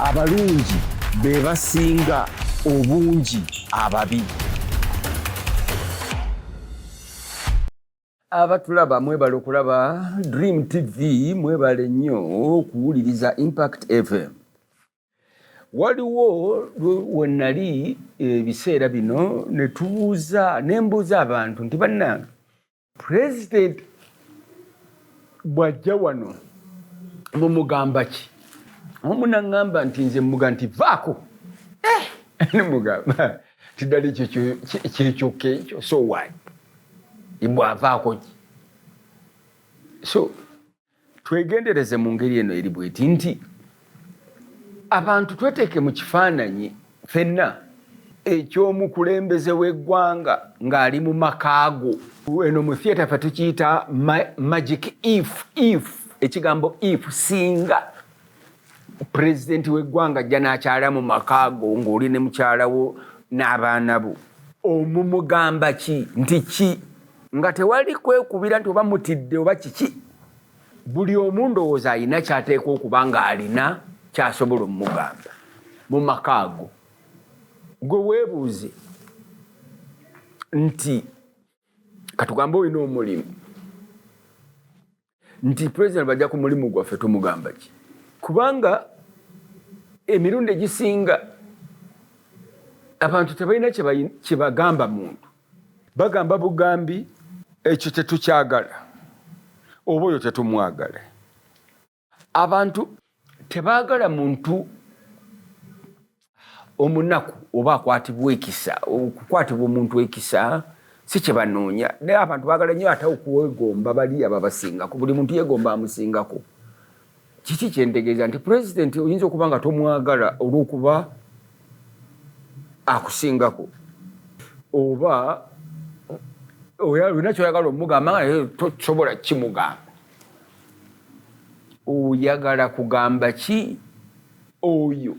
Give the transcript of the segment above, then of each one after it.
Abalungi be basinga obungi ababi. Abatulaba mwebale okulaba Dream TV, mwebale nnyo okuwuliriza Impact FM. Waliwo we nali ebiseera bino ne tubuuza, ne mbuuza abantu nti bannange pulezidenti bw'ajja wano mumugamba ki? Omu naŋŋamba nti nze mmuga nti vaako. Eh, ne mugamba nti ddala ekyo kyekyokka ekyo, so why? Bw'avaako ki? So twegendereze mu ngeri eno eri bweti nti abantu tweteeke mu kifaananyi fenna eky'omukulembeze w'eggwanga ng'ali mu maka go. Eno mu theatre ffe tukiyita magic if, if, ekigambo if, singa pulezidenti w'eggwanga ajja n'akyala mu maka go ng'oli ne mukyala wo n'abaana bo, omumugamba ki nti ki? Nga tewali kwekubira nti oba mutidde oba kiki, buli omu ndowooza alina ky'ateekwa okuba ng'alina ky'asobola omugamba mu maka ago. Gwe weebuuze nti katugambe olina omulimu, nti pulezidenti bajja ku mulimu gwaffe tumugamba ki? Kubanga emirundi egisinga abantu tebalina kye bagamba muntu, bagamba bugambi ekyo tetukyagala oba oyo tetumwagala. Abantu tebaagala muntu omunaku oba akwatibwa ekisa, okukwatibwa omuntu ekisa si kye banoonya, naye abantu baagala nnyo ate okwegomba bali ababasingako. Buli muntu yeegomba amusingako. Kiki kye ntegeeza? Nti pulezidenti oyinza okuba nga tomwagala olw'okuba akusingako, oba olina ky'oyagala omugamba nga naye tosobola kimugamba. Oyagala kugamba ki oyo?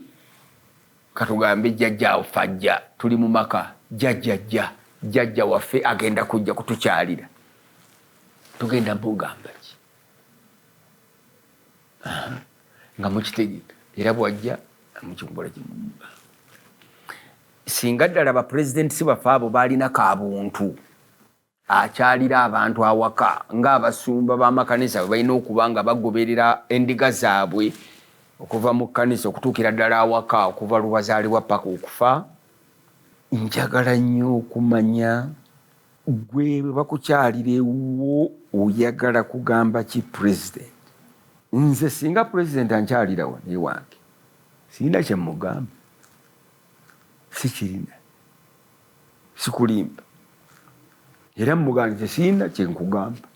Katugambe jjajja waffe ajja, tuli mu maka, jjajja ajja, jjajja waffe agenda kujja kutukyalira, tugenda mugamba ki? Nga mukitegeka, era bwajja mukikola kimugamba. Singa ddala bapulezidenti si baffe abo baalina kabuntu akyalira abantu awaka ng'abasumba b'amakanisa bwe balina okuba nga bagoberera endiga zaabwe okuva mu kkanisa okutuukira ddala awaka, okuva lwe bazaalibwa paka okufa. Njagala nnyo okumanya gwe bwe bakukyalira ewuwo oyagala kugamba ki pulezidenti? Nze singa pulezidenti ankyalira wano ewange sirina kye mmugamba, sikirina. Sikulimba, era mugamba nti sirina kye nkugamba,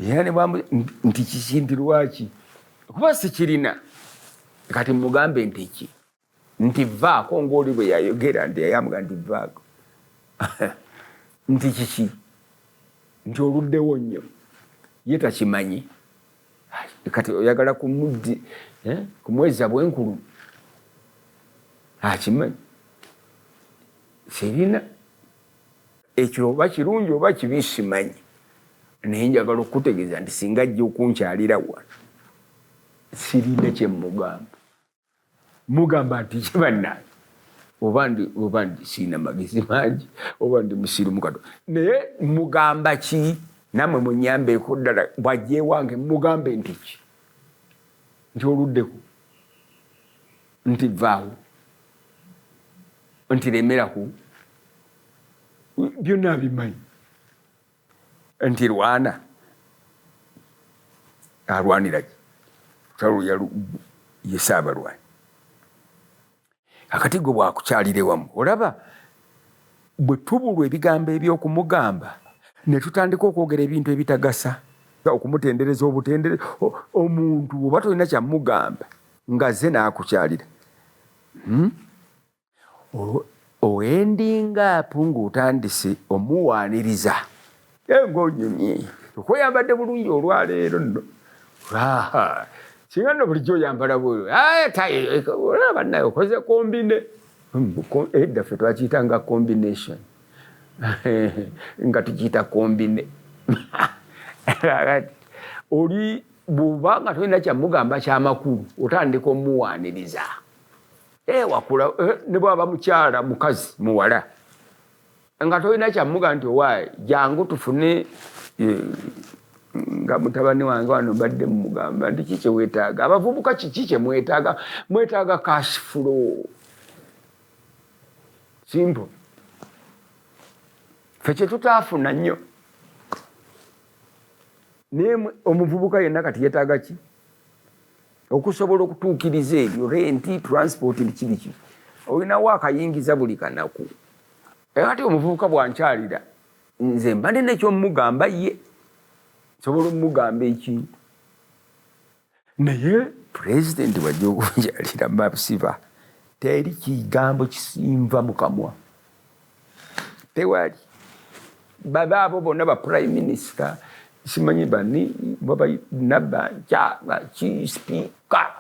era ne bwambu nti kiki nti lwaki, kuba sikirina. Kati mugambe nti ki? Nti vaako, ng'oli bwe yayogera nti yayamugamba nti vaako. Nti kiki? Nti oluddewo nnyo, ye takimanyi. Kati oyagala kumweza bwenkulu, akimanyi sirina ekyo, oba kirungi oba kibi simanyi, naye njagala okukutegeeza nti singa ajja okunkyalira wano sirina kye mugamba. Mugamba nti ki bannange, oba ndi sirina magezi mangi, oba ndi musiru mukato, naye mugamba ki? Nammwe munyambeeko ddala, bw'ajja ewange mugambe nti ki? Nti oluddeko, nti vaawo, nti lemerako, byonna abimanyi. Nti lwana, alwanira ki? Lutalo ye Ssaabalwanyi. Kakati gwe bw'akukyalira ewamu, olaba bwe tubulwa ebigambo eby'okumugamba ne tutandika okwogera ebintu ebitagasa, okumutendereza obutendere omuntu oba tolina kyamugamba ng'azze n'akukyalira. Oendinga apu ng'otandise omuwaaniriza ng'onyumye okweyambadde bulungi olwaleero nno. Singa nno bulijjo oyambala bwe, olaba naye okoze combine. Edda ffe twakiyita nga combination, nga tukiyita combine. Oli bw'oba nga tolina kyamugamba kyamakulu, otandika omuwaaniriza. Wakula ne bwaba mukyala, mukazi, muwala, nga tolina kyamuga nti owaayi jangu tufune. Nga mutabani wange wano mbadde mumugamba nti ki kyeweetaaga? Abavubuka kiki kyemwetaaga? Mwetaaga cash flow, simple. Ffe kyetutaafuna nnyo. Naye omuvubuka yenna kati yeetaaga ki okusobola okutuukiriza ebyo? Rent, transport, biki biki. Olinawo akayingiza buli kanaku. Era kati omuvubuka bwankyalira, nze mba nina ekyomugamba, ye nsobola omugamba ekintu. Naye pulezidenti wajja okunjalira, masiba teri kigambo kisinva mu kamwa, tewali. Baba abo bonna ba prime minister, simanyi bani, Nabbanja, baki, sipiika,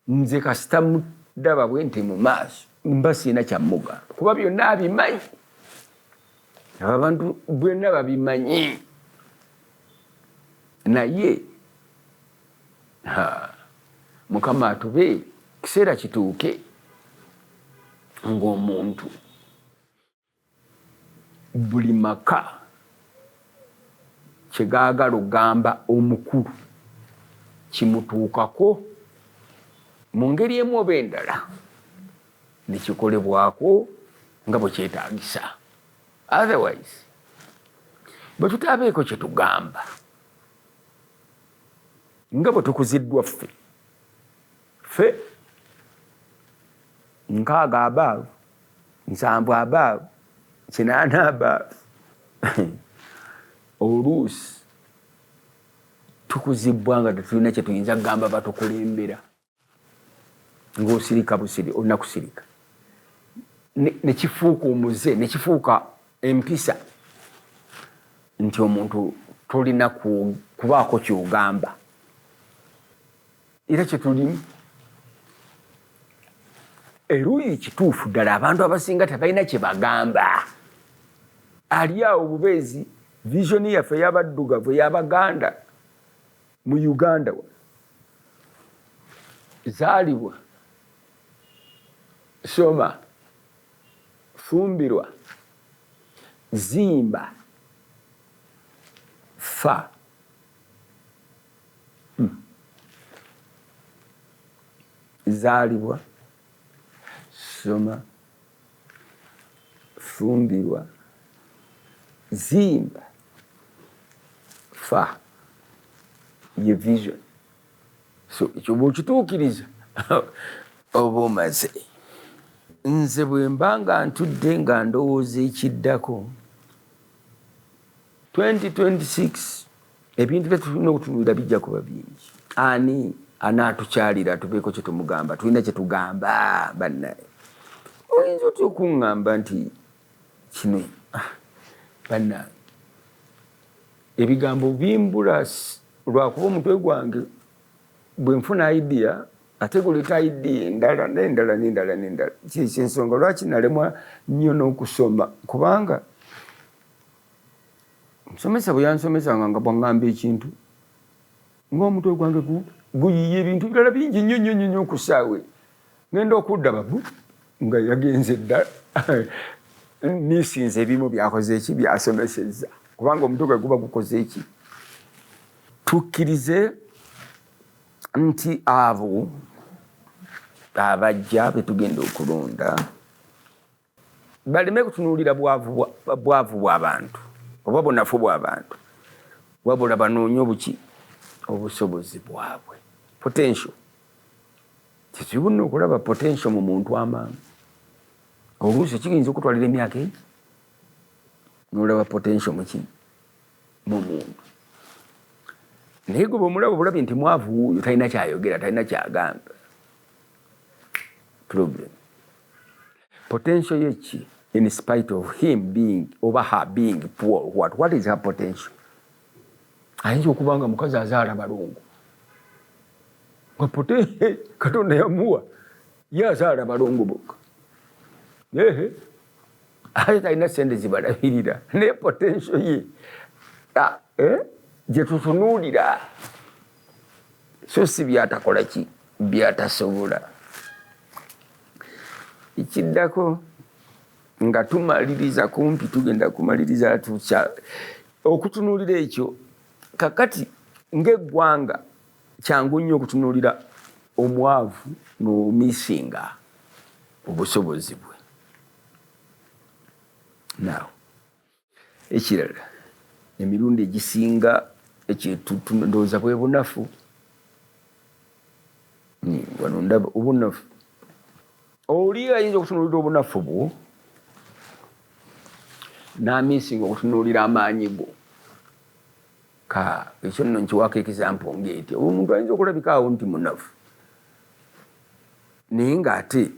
nze kasita mudaba bwe nti mu maaso mba siina kyamugamba, kuba byonna abimanyi. Abo abantu bwenna babimanyi. Naye Mukama atube kiseera kituuke ng'omuntu buli maka kyegaagala ogamba omukulu kimutuukako mu ngeri emu oba endala, nekikolebwako nga bwe kyetaagisa. Otherwise bwe tutaabeeko kye tugamba nga bwe tukuziddwa, ffe 60 above, 70 above, 80 above, oluusi tukuzibwa nga tetulina kye tuyinza kugamba batukulembera, ng'osirika busiri, olina kusirika nekifuuka omuze, nekifuuka empisa nti omuntu tolina kubaako kyogamba. Era kyetulimu eruuyi kituufu ddala, abantu abasinga tebalina kye bagamba, ali awo bubeezi. Vision yaffe ey'abaddugavu, ey'Abaganda mu Uganda, zaalibwa, soma, fumbirwa, zimba, fa. Zaalibwa, soma, fumbirwa, zimba, fa, ye vision. So ekyo bwokituukiriza oba omaze. Nze bwe mba nga ntudde nga ndowooza ekiddako 2026, ebintu byetulina okutunuulira bijja kuba bingi. Ani anaatukyalira tubeeko kyetumugamba? Tulina kyetugamba bannaye? Oyinza otya okuŋŋamba nti kino? Ah, bannange, ebigambo bimbula lwakuba omutwe gwange bwe nfuna idea ate guleeta idea endala n'endala n'endala n'endala. Kyensonga lwaki nalemwa nnyo n'okusoma, kubanga omusomesa bwe yansomesanga nga bwaŋŋamba ekintu, ng'omutwe gwange guyiye ebintu birala bingi nnyo nnyo nnyo nnyo. Ku ssaawa ngenda okudda babu nga yagenze dda, nisinze ebimu byakoze eki byasomesezza, kubanga omutwe gwe guba gukoze eki. Tukkirize nti abo abajja betugenda okulonda baleme kutunuulira bwavu bw'abantu oba bunafu bw'abantu, wabula banoonye obuki obusobozi bwabwe, potential. Kizibu nno okulaba potential mu muntu amangu. Oluusi kiyinza okutwalira emyaka egi nolaba potential muki mu muntu, naye gwe bwomulaba obulabi nti mwavu wuuyo, talina kyayogera, talina kyagamba. Problem, potential ye ki? In spite of him being oba her being poor, what is her potential? Ayinza okuba nga mukazi azaala balongo, nga potential Katonda yamuwa ye azaala balongo bokka, ehe, ate talina sente zibalabirira, naye potential ye eh, gye tutunuulira, so si byatakola ki byatasobola. Ekiddako nga tumaliriza, kumpi tugenda kumaliriza, tukya okutunuulira ekyo. Kakati ng'eggwanga kyangu nnyo okutunuulira omwavu n'omisinga obusobozi bwe. Now, ekirala, emirundi egisinga ndowooza bwe bunafu. Wano ndaba obunafu. Oli ayinza okutunuulira obunafu bwo n'amisinga okutunuulira amaanyi go. Ka ekyo nno nkiwaako example ng'eti: omuntu ayinza okulabika awo nti munafu, naye ng'ate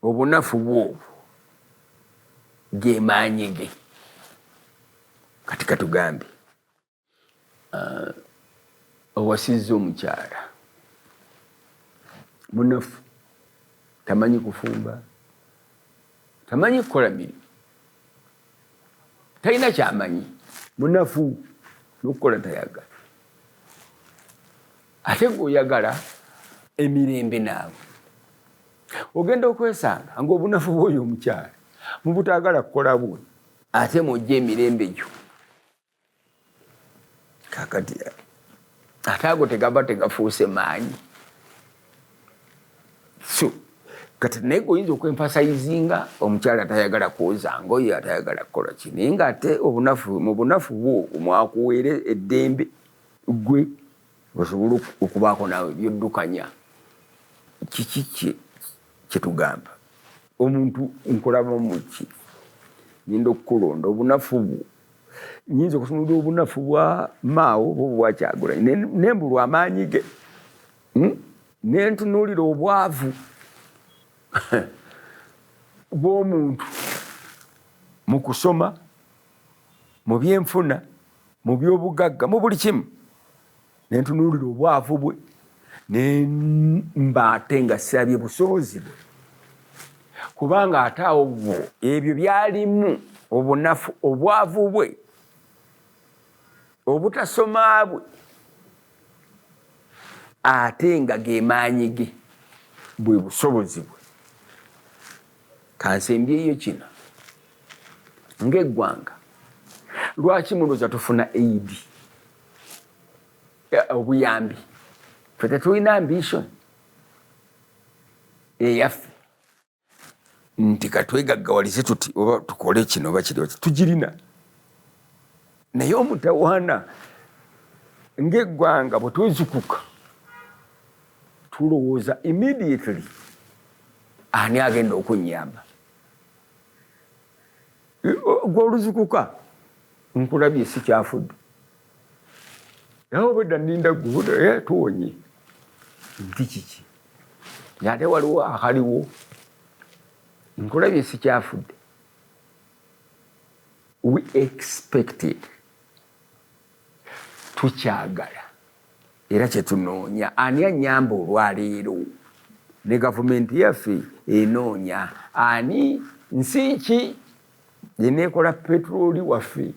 obunafu bwobwo ge maanyi ge. Kati katugambe owasizza omukyala munafu, tamanyi kufumba, tamanyi kukola mirimu, talina kyamanyi, munafu nokukola tayagala, ate gweoyagala emirembe naawe. Ogenda okwesanga ngaobunafu bwoyo omukyala mubutagala kukola bwe, ate mujja emirembe gyo. Kakati ate ago tegaba tegafuuse maanyi. So kati naye gweoyinza okwemphasizinga omukyala tayagala kwoza ngoye, atayagala kukola ki, naye ngaate obunafu, mu bunafu bwo mwakuweere eddembe gwe osobola okubaako naawe byoddukanya. Kiki kyetugamba? Omuntu nkulaba muki, ngenda okukulonda obunafu bwo. Nyinza okutunulira obunafu bwa Maawo oba obwakyagulanyi nembulwa amaanyi ge, Nentunuulira obwavu bw'omuntu mu kusoma, mu byenfuna, mu byobugagga, mu buli kimu, nentunuulira obwavu bwe nemba ate nga sirabye busobozi bwe, kubanga ate awo bwo ebyo byalimu obunafu, obwavu bwe, obutasoma bwe, ate nga ge maanyi ge, bwe busobozi bwe. Kansembyeyo kino: ng'eggwanga, lwaki mulowooza tufuna aid, obuyambi? Fe tetulina ambition eyaffe nti katwegaggawalize tuti oba tukole kino oba kiri? Tugirina, naye omutawaana ng'eggwanga bwe twezukuka tulowooza immediately, ani agenda okunyamba? Gwe oluzukuka nkulabye si kyafudde, naye obwedda nninda gwe tuwonye nti kiki, ate waliwo akaliwo. Nkulabye si kyafudde. We expected, tukyagala era kyetunoonya, ani anyamba olwaleero? Ne gavumenti yaffe enoonya ani, nsi ki eneekola petroli waffe,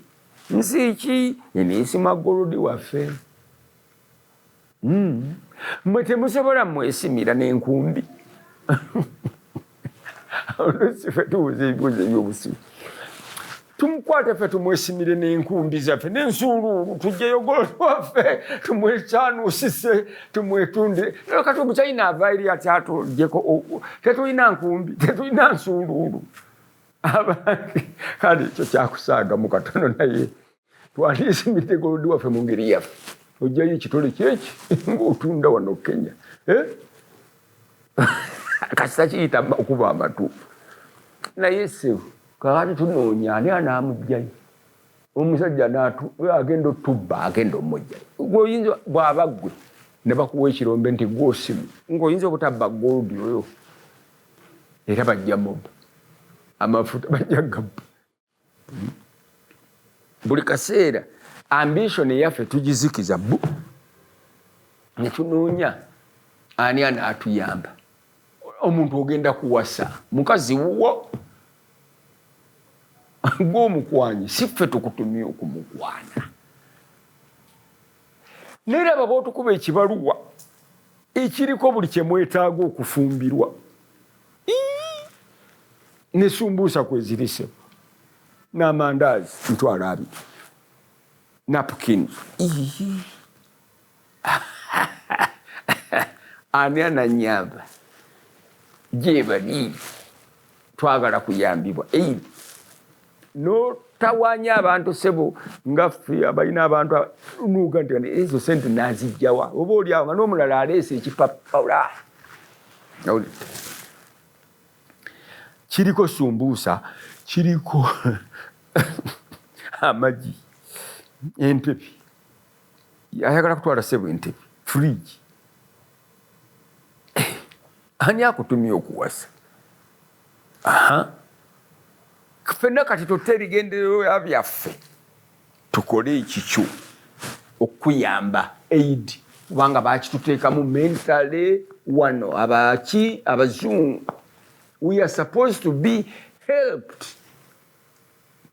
nsi ki eneesima gold waffe. Mwe temusobola mwesimira n'enkumbi. Oluusi ffe tubuuza ebibuuzo ebyobusiru. Tumukwate ffe tumwesimire n'enkumbi zaffe n'ensuuluulu, tugyeyo gold waffe, tumwekyanusise, tumwetundire. Kati omuchina ava eri ati atugyeko? Tetulina nkumbi, tetulina nsuuluulu. Abange, kale ekyo kyakusaagamu katono, naye twandyesimidde gold waffe mu ngeri yaffe. Ojjayo ekitole kyeki ng'otunda wano Kenya, eh? Kasita kiyita okuba amatu. Naye sebo, kakati tunoonya ani anaamugjayo. Omusajja agenda otubba, agenda omugjayo. Gweoyinza bw'aba ggwe ne bakuwa ekirombe nti gwosimu, ng'oyinza obutabba gold oyo, era bajja mubba amafuta, bajja gabba. Buli kaseera ambition eyaffe tugizikiza bu ne tunoonya ani anaatuyamba. Omuntu ogenda kuwasa mukazi wuwo, gw'omukwanyi, si ffe tukutumye okumukwana. Naye raba bw'otukuba ekibaluwa ekiriko buli kyemwetaaga okufumbirwa. Ne sumbuusa kwezirise n'amandaazi 20,000, napkin. Ani ananyamba? Gyebali twagala kuyambibwa aid notawanya abantu sebo nga ffe abalina abantu nuga nti ezo sente nazijjawa oba oliawo nga n'omulala aleese ekipapula kiriko sumbuusa, kiriko amagi, entebe ayagala kutwala sebo, entebe, fridge. Ani akutumye okuwasa? Aha, ffenna kati totta ebigendererwa byaffe, tukole ekikyo okuyamba aid, kubanga bakituteekamu mentally wano abaki abazungu. We are supposed to be helped.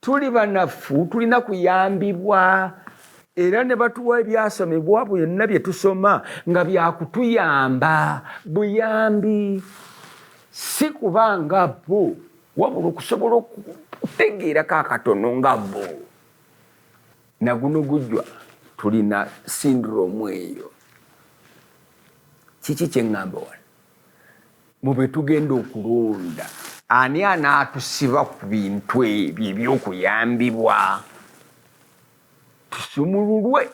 Tuli banafu, tulina kuyambibwa, era ne batuwa ebyasomebwa byonna bye tusoma nga byakutuyamba buyambi, si kubanga bo, wabula okusobola okutegeerako akatono nga bo. Naguno gujwa tulina syndrome eyo. Kiki kyeŋŋamba wano? Mu bwe tugenda okulonda, ani anaatusiba ku bintu ebyo ebyokuyambibwa, tusumululwe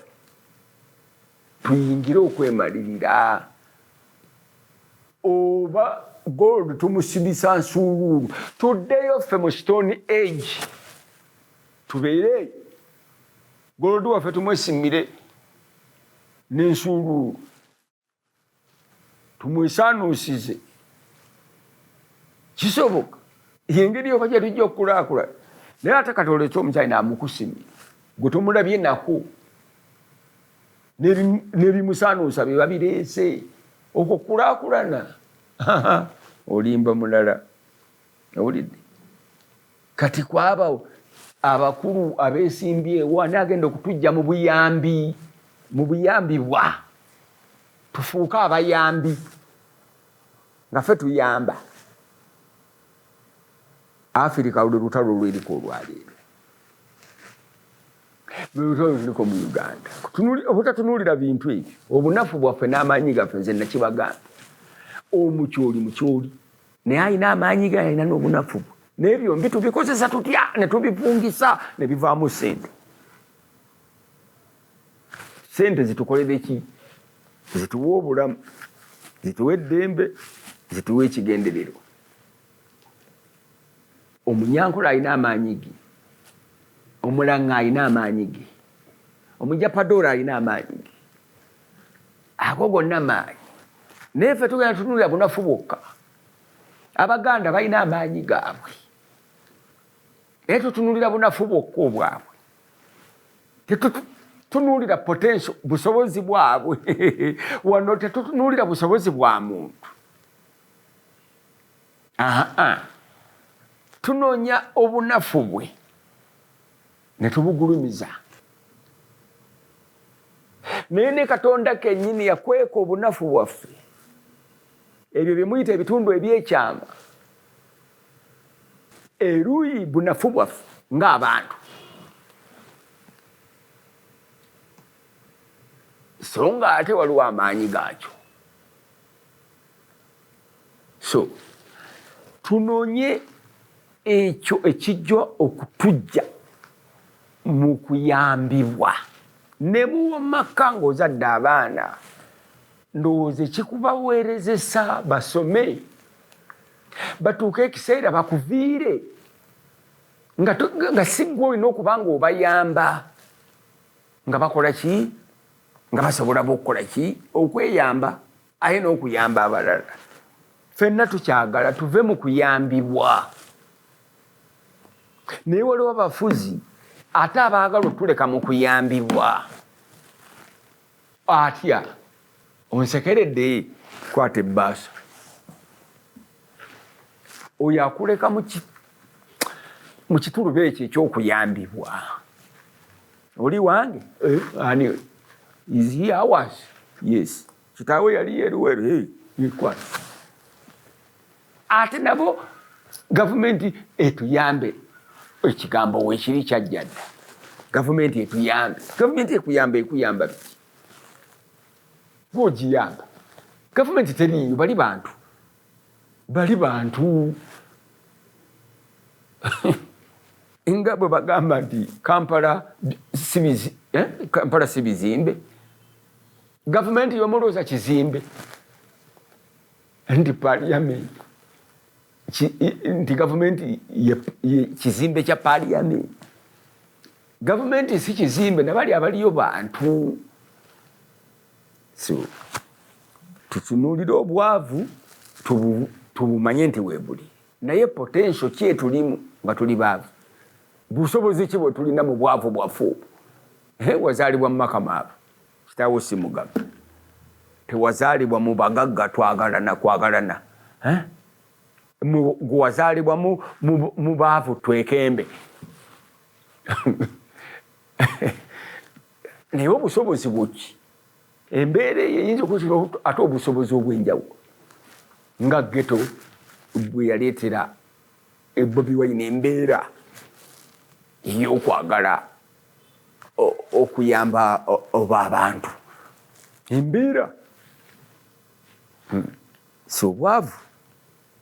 tuyingire okwemalirira? Oba gold tumusibisa nsuuluulu, tuddeyo ffe mu Stone Age, tubeere gold waffe tumwesimire n'ensuuluulu, tumwesaanuusize. Kisoboka engeri yoka gye tujja okukulaakulana. Naye ate kati oletse omukyalina amukusimira, gwe tomulabye nako n'ebimusaanuusa bye babireese, okwo kulaakulana olimba mulala. Owulidde? Kati kwaba abakulu abeesimbyewo, ani agenda okutujja mu buyambi, mu buyambibwa, tufuuke abayambi nga ffe tuyamba Afirika? Lwe lutalo lweriko olwaleero, lwe lutalo luliko mu Uganda, obutatunuulira bintu ebyo, obunafu bwaffe n'amaanyi gaffe. Nze nakibagamba, omukyoli mukyoli, naye alina amaanyi ge, alina n'obunafu bwe, naye byombi tubikozesa tutya ne tubipungisa ne bivaamu sente? Sente zitukolere ki? Zituwe obulamu, zituwe eddembe, zituwe ekigendererwa. Omunyankola alina amaanyi ge, omulanga alina amaanyi ge, omujapadoora alina amaanyi ge, ago gonna maanyi, naye ffe tugenda tutunulira bunafu bwokka. Abaganda balina amaanyi gaabwe, naye tutunulira bunafu bwokka obwabwe, tetutunuulira potential, busobozi bwabwe. Wano tetutunuulira busobozi bwa muntu, aa tunoonya obunafu bwe ne tubugulumiza. Naye ne Katonda kennyini yakweka obunafu bwaffe, ebyo bye muyita ebitundu ebyekyama, eruuyi bunafu bwaffe ng'abantu, so nga ate waliwo amaanyi gaakyo. So tunoonye ekyo ekijja okutujja mu kuyambibwa. Ne muwamaka ng'ozadde abaana, ndowooza ekikubaweerezesa basome batuuke ekiseera bakuviire nga si ggwe olina okuba nga obayamba, nga bakola ki, nga basobola bokukola ki, okweyamba aye n'okuyamba abalala. Ffenna tukyagala tuve mu kuyambibwa, naye waliwo abafuzi ate abaagala otuleka mu kuyambibwa. Atya onsekeredde, kwata ebbaasa. Oyo akuleka mu kituluba ekyo ekyokuyambibwa. Oli wange, eh, ani is he ours? Yes, kitaawe yali yeruweru. Kwata. Ate nabo Gavumenti etuyambe, ekigambo weekiri kyajja dda. Gavumenti etuyambe, gavumenti ekuyamba, ekuyamba biki? Gwogiyamba? Gavumenti teriiyo, bali bantu, bali bantu. Nga bwe bagamba nti Kampala si eh? Kampala si bizimbe, gavumenti yomulowooza kizimbe, nti parliament, nti gavumenti kizimbe kya parliament. Gavumenti si kizimbe, nabali abaliyo bantu. So tutunuulire obwavu, tubumanye nti weebuli, naye potential ki etulimu nga tuli baavu? Busobozi ki bwe tulina mu bwavu bwaffe obwo? Wazaalibwa mu maka maavu, kitaawo si mugagga, tewazaalibwa mu bagagga, twagalana kwagalana, gwe wazaalibwa mu baavu, twekembe, naye obusobozi bwoki? Embeera eyo eyinza okuba ate obusobozi obw'enjawulo, nga ghetto bwe yaleetera Bobi Wine embeera ey'okwagala okuyamba oba abantu. Embeera si obwavu,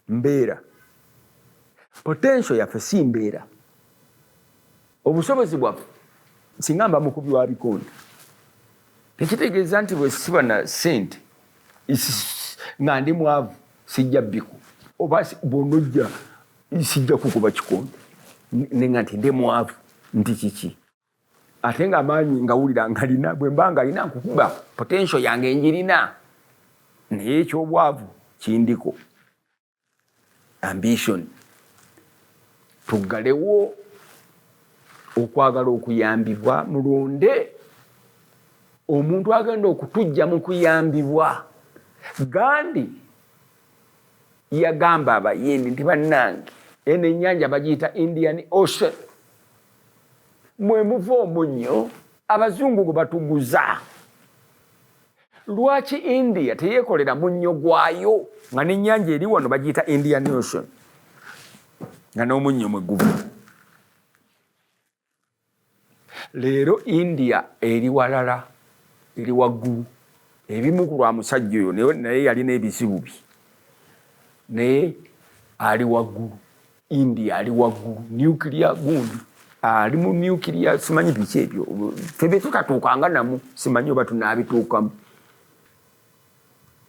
mbeera. Potential yaffe si mbeera, obusobozi bwaffe. Singa mba mukubi wa bikonde, tekitegeeza nti bwe siba na sente nga ndi mwavu sijja biku oba bwonojja sijja kukuba kikonde, nenga nti ndi mwavu nti kiki, ate nga amaanyi ngawulira nga lina, bwe mba nga lina nkukuba, potential yange njirina, naye ekyobwavu kindiko. Ambition, tuggalewo okwagala okuyambibwa, mulonde omuntu agenda okutujja mu kuyambibwa. Gandhi yagamba Abayindi nti, "Bannange, eno ennyanja bagiyita Indian Ocean, mwe muva omunnyo abazungu gwe batuguza. Lwaki India teyekolera munnyo gwayo, nga n'ennyanja eri wano bagiyita Indian Ocean, nga n'omunnyo mwe guva?" Leero India eri walala, eri waggulu, ebimu ku lwa musajja oyo, naye yalina ebizibu bye, naye ali waggulu. India ali waggulu, nuclear gundi, ali mu nuclear, simanyi biki ebyo febe tutatuukanga namu, simanyi oba tunaabituukamu.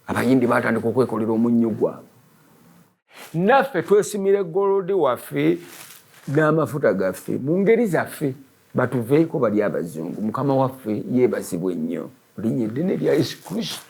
Abayindi batandika okwekolera omunnyo gwabwe, naffe twesimire gold waffe n'amafuta gaffe mu ngeri zaffe, batuveeko bali abazungu. Mukama waffe yeebazibwe nnyo, linnya eddene erya Yesu Kristo.